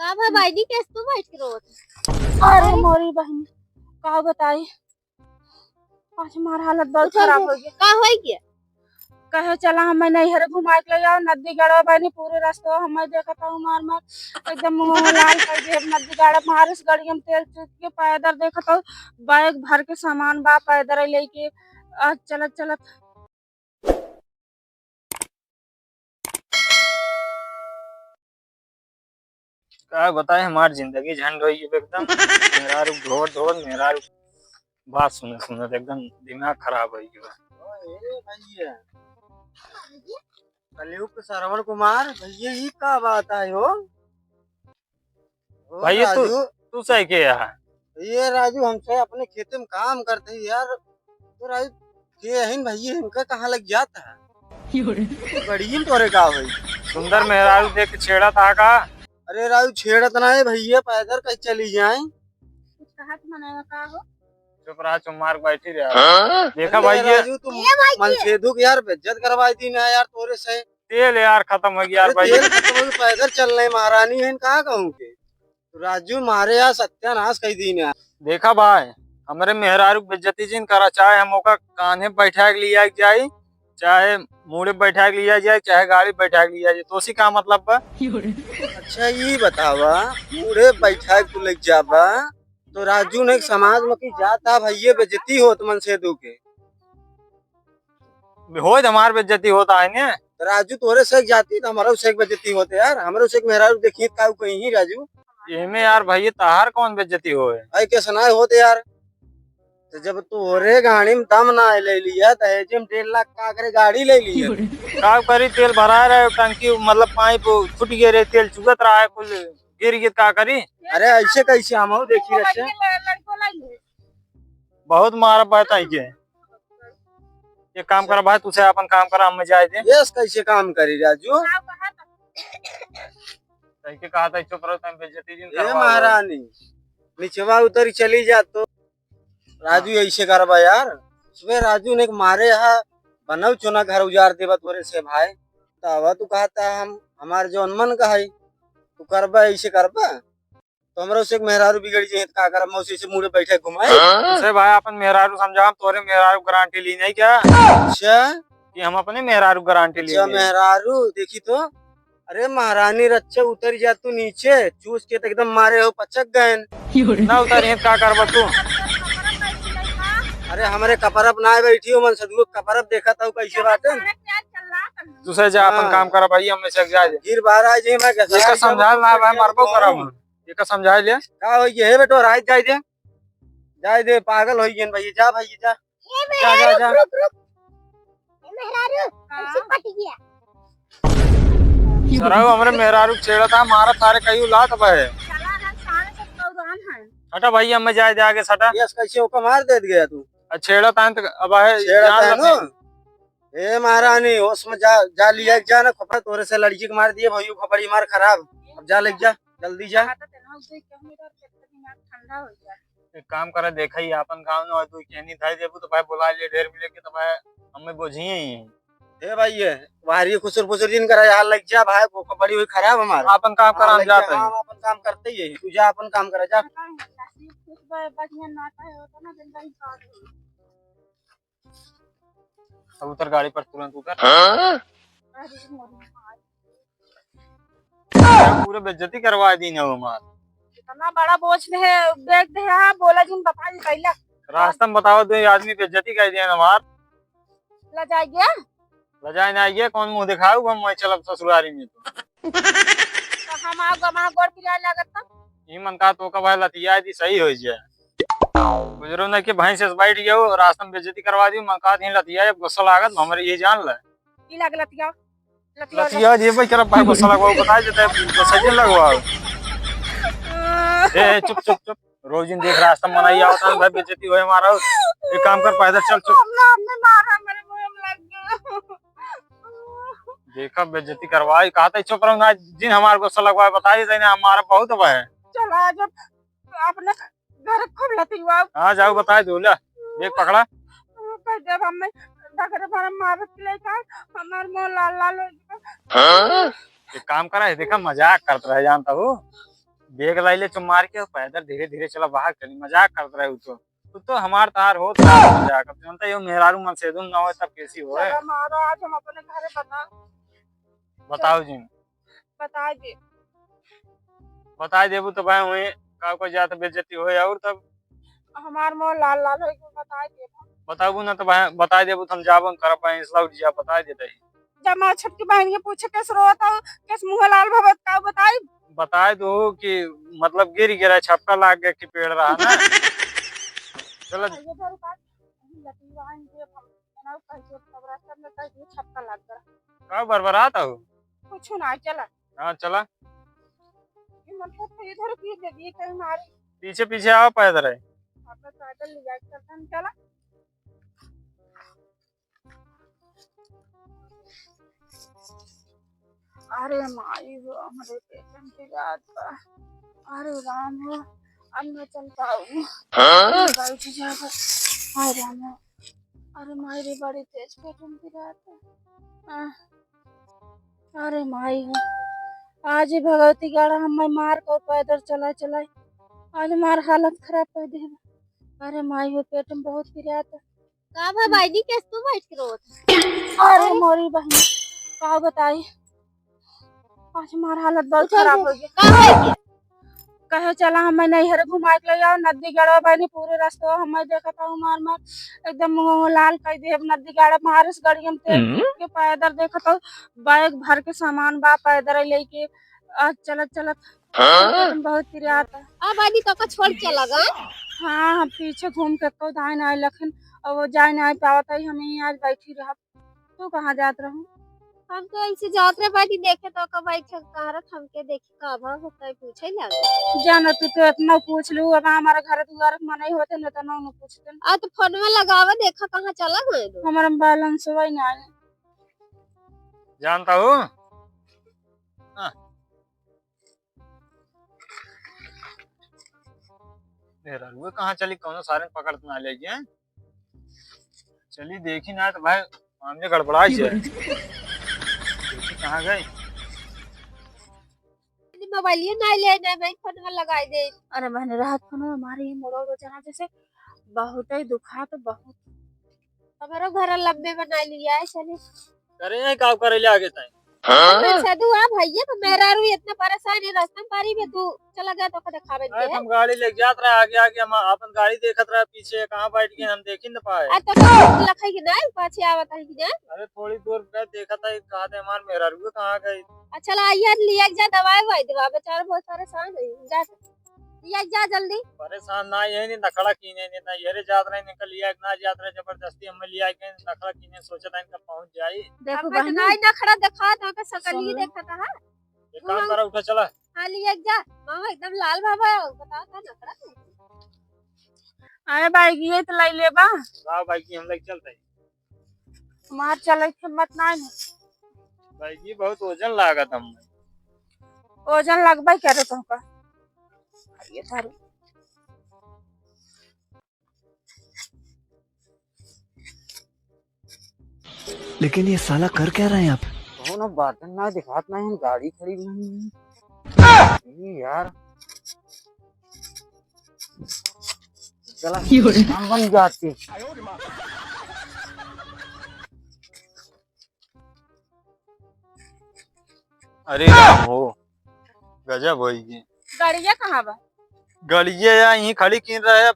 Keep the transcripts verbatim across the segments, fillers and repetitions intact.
का भा बाइनी, कैसे तू बैठ के रोत? अरे मोरी बहिनी, का बताई, आज हमार हालत बहुत उठल खराब हो। हो गया। का होई गया? कहे चला हमें नैहर घुमाए के ले जाओ, नदी गड़वा बहिनी, पूरे रास्ता हमें देखत हूँ मार मार, एकदम मुंह लाल कर दे नदी गड़वा, मारे से गड़िया में तेल चूस के पैदल देखत हूँ, बैग भर के सामान बा पैदल लेके, आज चलत चलत। का बताए, हमार जिंदगी झंड होई गई एकदम। मेहरारू ढोर ढोर, मेहरारू बात सुने सुने तो एकदम दिमाग खराब होई गई बा। ओए भैया, कलयुग के श्रवण कुमार, भैया, ई का बात है हो? ओ भैया, तू, राजू। तू सही के यहाँ? ये राजू, हमसे अपने खेते में काम करते हैं यार। तो राजू, के अहिन भैया, इनका कहाँ लग जाता है? गड़ियन तोरे का भाई? सुंदर मेहरारू देख के छेड़ा था का? अरे राजू, छेड़त ना है भैया, पैदल कहीं चली जाए। कुछ कहत मने का हो? चुप रहा, चुप मार के बैठी रहा। हाँ? देखा अरे भाई, ये राजू, तुम ए भाई, मनसेधू के यार बेइज्जत करवाई दी ना यार तोरे से। तेल यार खत्म हो गया यार अरे भाई। तेल खत्म हो गया, पैदल चल रहे महारानी है, कहाँ कहूँ के? राजू मारे यार सत्यानाश कर दी ना। देखा भाई, हमरे मेहरारू के बेइज्जती जिन करा, चाहे हम ओका कान्हे बैठा के लिया के जाई, चाहे मूड़े बैठा के लिया जाए, चाहे गाड़ी बैठा के लिया जाए, तो उसी का मतलब बा? अच्छा, ई बतावा, मूड़े बैठा के तू लेके जाबा, तो राजू ने समाज में की जात आ भैये बेइज्जती होत मनसेधू के। होत हमार बेइज्जती होत आए ने। तो राजू तोरे से एक जाती तो हमारा से एक बेइज्जती होत यार, हमरो से एक मेहरारू देखी का कहीं ही राजू। एमे यार भैया तहार कौन बेइज्जती होए? आई कैसे ना होत यार। तो जब तोरे गाड़ी में दम ना ले लिया, दहेज में डेढ़ लाख का करे गाड़ी ले लिया। का करी, तेल भरा रहे, टंकी मतलब पाइप फूट गए रहे, तेल चुगत रहा है, कुल गिर गए, का करी? अरे ऐसे कैसे हम हो देखी रहे? बहुत मारा पाए ताई के। एक काम करा भाई, तू से अपन काम करा, हमें जाए दे। यस, कैसे काम करी राजू? ताई के कहा था चुप रहो, तुम बेइज्जती जिन ए करवाओ। महारानी, निचवा उतर चली जा तो। राजू हाँ। ऐसे करबा यार, सुबह राजू ने एक मारे हा, बनौ चुना घर उजाड़ देबा तोरे से भाई। तावा तू कहता हम हमार जौन मन का है, तू करबा ऐसे करबा, तो हमरा से एक मेहरारू बिगड़ जाए तो का करब, मौसी से मुड़े बैठे घुमाए। हाँ? उसे भाई अपन मेहरारू समझा, हम तोरे मेहरारू गारंटी ली नहीं क्या? अच्छा। कि हम अपने मेहरारू गारंटी अच्छा, ली नहीं। मेहरारू देखी तो, अरे महारानी रच्चा उतर जा तू नीचे, चूस के तो एकदम मारे हो पचक गए। ना उतर का करबा तू? अरे हमरे कपरप ना बैठी हो, मनसेधू कपरप देखा था कैसे बात है। तू से जा अपन हाँ। काम करा भाई, हमें से जाए दे। गिर बाहर आ जाए, मैं कैसा इसका समझा ना भाई, मरबो करब हम। एका समझाए ले। का हो ये है बेटो, रात जाए दे। जाए दे, पागल हो गए भाई, जा भाई, जा। ए जा, जा, मेहरारू, जा। रुक, रुक, रुक। ए मेहरारू, हाँ। ऐसे पट गया। सरऊ हमरे मेहरारू छेड़ा था, मारा थारे कई लात बहे। साला ना सारे सब कौरान है। हटा भैया, मैं जाए दे आगे सटा। यस, कैसे ओका मार दे गया तू? आ, छेड़ा था तो अब है, छेड़ा जान था लगे। ना? ए महारानी, होश में जा, जा लिया के जा ना, खोपड़ा तोरे से लड़की के मार दिए, भैया खोपड़ी मार खराब। अब जा ले जा, जल्दी जा। कहा था तेरे उसे क्या मेरा पेट का दिमाग ठंडा हो गया। एक काम करे, देखा ही आपन गाँव में और तू कहनी धाई देबू तो भाई बुला लिए, ढेर मिले के तो भाई हमें बोझिए ही। ए भाई, ये बाहरी खुसुर फुसुर जिन करे, यहाँ लग जा भाई, खोपड़ी हुई खराब हमारा। आपन काम करा, हाँ, हम लग जा, जाते हैं। हम आपन काम करते ही है, तू जा आपन काम करा, जा। पता है, नसीब खुश बा, बढ़िया ना का होता ना, जिंदगी काट ली। अब उतर गाड़ी पर, तुरंत उतर। हाँ? अरे मोरी माई। पूरा बेइज्जती करवा दी ना हमार। इतना बड़ा बोझ दे, बैग दे, हाँ, बोला जिन बता दी कैला। रास्ता में बतावा दो, ये आदमी बेइज्जती कर दिया ना हमार। लजाए गया? लजाए ना, ये कौन मुंह दिखाऊ, हम वहीं चलब ससुरारी में तो। तो हम आओ, हमारा गोड़ पिराए लागत था। ई मन का तो का भाई लतिया दी सही हो जाए। गुजरो ना कि भैंस से बैठ गयो, रास्ता में बेइज्जती करवा दी, मन का दी लतिया, अब गुस्सा लागत, हमरे ये जान ले। ई लाग लतिया, लतिया, लतिया जे भाई करब भाई गुस्सा लगवाओ, बताई देते हैं, गुस्सा जिन लगवाओ। ए, चुप, चुप, चुप। रोज दिन देख रास्ता में मनाई आवत है, भाई बेइज्जती होए हमारा। एक काम कर, पैदल चल, चल। हमने, हमने मारा, मेरे मुंह में लग गया। देखा बेइज्जती करवाई, कहा था चुप रहो ना, जिन हमारे गुस्सा लगवाए, बताई देते हैं, हमारा बहुत हुआ है। चला, जब अपने घर खूब लतियाओ। हाँ, जाओ बताई दो, ले, देख पकड़ा। कह दे, हम डगरे भर मारत ले का, हमार मुंह लाल लाल हो गया। हाँ? एक काम करा है, देखा मजाक करत रहे, जानता हूँ। बैग लाई ले चुमार के, पैदल धीरे धीरे चला, बाहर चली, मजाक करत रहे उ तो। तू तो हमार तहार होत रहा मजाक। अब जनता यो मेहरारू मन से दूर ना होए तब कैसी होए? चला मारो, आज हम अपने घरे बता। बताओ जी। बताई दे। बताई देबू तो भाई वहीं का कोई जात बेइज्जती होए और तब हमार मुंह लाल लाल होई, बताई देबू। बताबू ना तो भाई बताई देबू तो हम जाबो न करब भाई, इसला उठ जा, बताई देते ही। जब मैं छोटकी बहन के पूछे, "कैसे रोत हो, कैसे मुंह लाल भवत का बताई?" बताई दो कि मतलब गिर गिरा, छपका लाग गया कि पेड़ रहा ना। चलो। ये तो रुका, लती बहन के हम ना कह के खबर सब में कह के छपका लाग गया। का बरबरात हो? कुछ ना, चला। हाँ, चला। ये मतलब तो इधर की दे दिए कहीं मारी। पीछे पीछे आओ पैदल है। अब पैदल ले जाए चलते हम, चला। अरे माई हो, हमरे पेट में पिरात बा। अरे राम हो, अब न चल पाऊ। हाँ? बैठ जाबो। हाय राम हो। अरे माई रे, बड़ी तेज पेट में पिरात बा। आह। अरे माई हो, आज ही भगवती गाड़ा हम मार को पैदल चला चलाई। आज मार हालत खराब कर दे। अरे माई हो, पेट में बहुत पिरात। का भा बहिनी, कैसे तू बैठ के रोत? अरे मोरी बहिनी, का बताई, आज हमार हालत बहुत उठल खराब हो। हो गया। का हो गया? कहे चला हमें नैहर घुमाए के ले जाओ, नदी गड़वा बहिनी पूरे रास्ता हमें देखत हूँ मार मार एकदम मुंह लाल कर दे। नदी गड़वा मारे से गड़िया में तेल हम्म। के पैदल देखत हूँ, बैग भर के सामान बा पैदल लेके। आज चलत चलत हाँ? एकदम बहुत पिरात। अब आदमी तो का छोड़ के लगा। हाँ, हम पीछे घूम के को धाए ना आए लखन, और वो जाए ना आए पावत है, हम यहीं आज बैठी रहब। तू कहाँ जात रहू? हम तो ऐसे जात रहे बाटी देखे तो का बैठे कहाँ रह, हमके देखी का भाव होता है पूछे लगे। जाना तू तो इतना पूछ लू, अब हमारे घर दुआर के मनई होते न तो ना पूछते। आ तो फोन में लगावा देखा कहाँ चला गए लोग। हमारे बैलेंस वही ना आए। जानता हूँ। हाँ। मेहरारू कहाँ चली, कौनो सारे पकड़त ना ले गए। चली देखी ना तो भाई मामले गड़बड़ा जाए। देखी कहाँ गई। मोबाइलियो ना ले, ना मैं फोन में लगाई दे। अरे बहन, रात को ना हमारे ये मोड़ो रोजाना जैसे बहुत ही दुखा तो बहुत। हमारो घर लंबे बना लिया है, चली। करे हैं, का करे ले आगे ताई? हाँ? अच्छा, तू आ भैया, तो मेहरारू इतना परेशान है, रास्ता में पारी में तू चला गया तो ओका देखावे अरे, के। हम गाड़ी लेके जात रहे, आगे, आगे हम अपन गाड़ी देखत रहे, पीछे कहाँ बैठ गए, हम देखी न पाए। आ, तो का लखई के नहीं, पाछे आवत है कि नहीं? अरे, थोड़ी दूर गए, देखत है, कहा थे हमार मेहरारू कहाँ गई? अच्छा, ला यार, लिया के जा, दवाई ववाई दवा, बेचारा बहुत परेशान है, जा। लिया के जा जल्दी। परेशान ना, यही नहीं, नखड़ा कीने नहीं, ना ये रे जात रहे, निकल लिया के ना जात रहे, जबरदस्ती हमें लिया के नखड़ा कीने, सोचत है इनका पहुँच जाई। देखो अब बहनी, इतना ही नखड़ा देखा था, का सकल ही सुन लो। देखा था, हाँ? एक काम करा, उठा, चला। हाँ, लिया के जा। मामा एकदम लाल बाबा है, बताओ तो नखरा। अरे बाइक ये तो लाई लेबा। लाओ बाइक ये हम लेके चलते हैं। मार चले के हिम्मत ना है। बाइक ये बहुत वजन लागत हम। वजन लगबे करे तुमका। ये धर। लेकिन ये साला कर क्या रहा है यहाँ पे? कौनो बात ना दिखात ना, हम गाड़ी खड़ी नहीं है। ये यार। चला, ये हो रहा है। हम बन जाते। अरे राम हो, गजब होई गई। गाड़िया कहाँ बा? गाड़िया या यहीं खड़ी कीन रहे।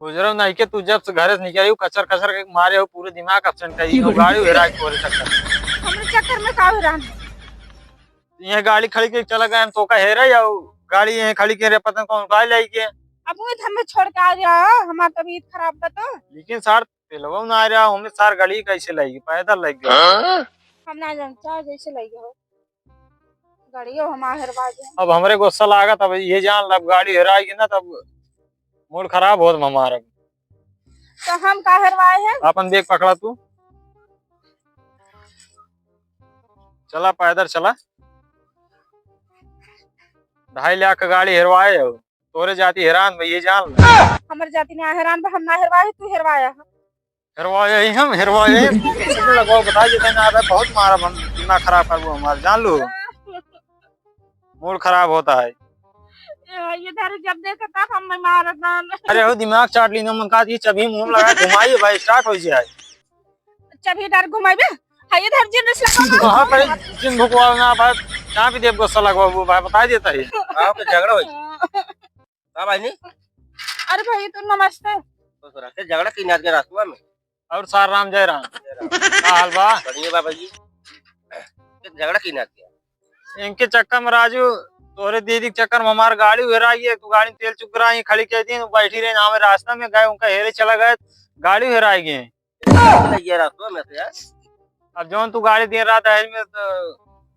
गुजरव नहीं के तू जब से घरे से निकली, कचर कचर के मारे हो, पूरे दिमाग absent करी हो, गाड़ी हेरा के तोरे चक्कर में। हमरे चक्कर में का हेरान है? यह गाड़ी खड़ी के चला गए, हम तो का हेरा या गाड़ी यहीं खड़ी के रे, पता नहीं कौन गाड़ी लाई के। अब वो हमें छोड़ के आ गया है, हमारी तबीयत खराब बा तो। लेकिन सार पेलवा ना आ रहा, हमें सार गाड़ी कैसे लाएगी, पैदल लग गया। हाँ? हम ना जानते, जैसे लग गया हो। गाड़ियों हम हेरवा दे। अब हमरे गुस्सा लागत, अब ये जान लब गाड़ी हेराएगी ना, तब मूड खराब होत हमारा। तो हम का हेरवाए हैं? अपन बैग पकड़ा तू, चला पैदल चला। ढाई लाख का गाड़ी हेरवाए हो, तोरे जाती हेरान भई, ये जान ले। हमर जाती ना हेरान बा, हम ना हेरवाए, तू हेरवाया है। हेरवा यही हम, हेरवा यही। किसी को लगवाओ, बता देते ना, अबे बहुत मारा बन, दिमाग खराब कर वो हमारा, जान लो। मूड खराब होता है। ए, ये धर जब देखे तब हम मारत ना। अरे हो दिमाग चाट लीना, मन का ये चबी मुंह में लगा घुमाइए भाई, स्टार्ट हो जाए। चबी धर घुमाइबे, हाँ ये धर जिन लगा। कहाँ पे जिन भुकवा ना भाई, जहाँ भी देव गुस्सा लगवा वो भाई बता देता है। आओ तो झगड़ा हो। का भाई नी? अरे भाई, तू नमस्ते। खुश रह। के झगड़ा की नाच के रास्तवा में? और सार राम जय राम। जय राम। का हाल बा? बढ़िया बा भाई। के झगड़ा की नाच के? इनके चक्कर में राजू, तोहरे दीदी के चक्कर में हमार गाड़ी हेराई गई, तू गाड़ी में तेल चुक रहा है, खड़ी कह दी, बैठी रही, हमें रास्ता में गए, उनका हेरे चला गए, गाड़ी हेराई गई। ये रास्तवा में से यार। अब जौन तू गाड़ी दे रहा दहेज में, तो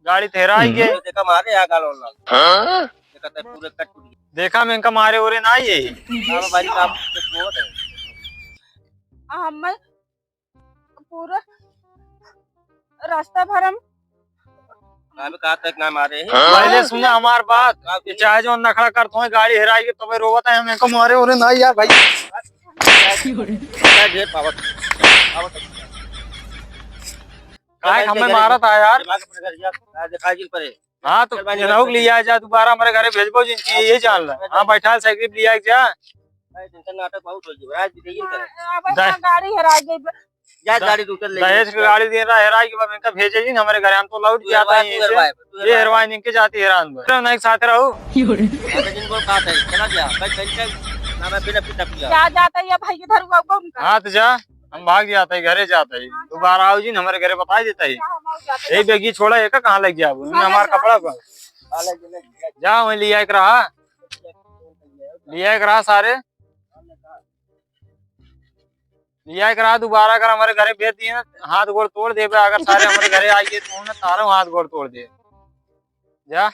गाड़ी तो हेराई गई। देखा मारे यहाँ गाल वाला। हाँ? देखा तो पूरे कट टूट गया। देखा मैं इनका मारे ओरे ना ये। हाँ भाई, काम तो बहुत है। हम पूरा रास्ता भर हम हमें कहा तक ना मारे हैं। पहले सुना हमार बात। हाँ, ये चाहे जौन नखड़ा करत हो, गाड़ी हेराई गई, तो भाई रोवत है, हम इनको मारे ओरे ना यार भाई। क्या ढेर पावत, पावत। काहे हमें मारत है यार? दिमाग अपने घर जा, आ, दिखा जिन परे। हाँ, तो चल, भाई, इनहू के लिया जा, दोबारा हमारे घरे भेजबो जिन की, ये जान ला। हाँ, बैठा साइकिल लिया जा। भाई, टेंशन नाटक बहुत हो गया, आज भी देगी ना। हाँ, अब दे- हाँ, गाड़ी हेरा गई। जा, द-, गाड़ी दूसर ले दहेज के गाड़ी दे रहा, हेरा के बाद इनका भेजे जिन हमारे घरे, हम तो लौट तू जाता हेरवा, है तू इनसे। हेरवा, तू ये हेरवा। हेरवा इनके जाती हैरान हुआ। नहीं, साथ रहो। अरे, जिन बोल कहा था, चला गया, भाई, टेंशन ना, मैं बिना पिता पिया। जा, जाता है भाई, इधर हुआ, हुआ उनका। हाँ, तो जा। हम भाग जाता है, घरे जाता है। हाँ, दोबारा आओ जिन, हमारे घरे बताई देता है। हाँ, हम आओ जाते हैं। यही बेगी छोड़ा है, का कहाँ लग जाओ? हाँ, हमार जा। कपड़ा पर। हाँ, ले, ले, ले। जा, वहीं लिया एक रहा। लिया एक रहा सारे। लिया एक रहा, दोबारा अगर हमारे घरे भेज दिए ना, हाथ गोड़ तोड़ देबे। अगर सारे हमारे घरे आइए तो ना, तारो हाथ गोड़ तोड़ दे। जा।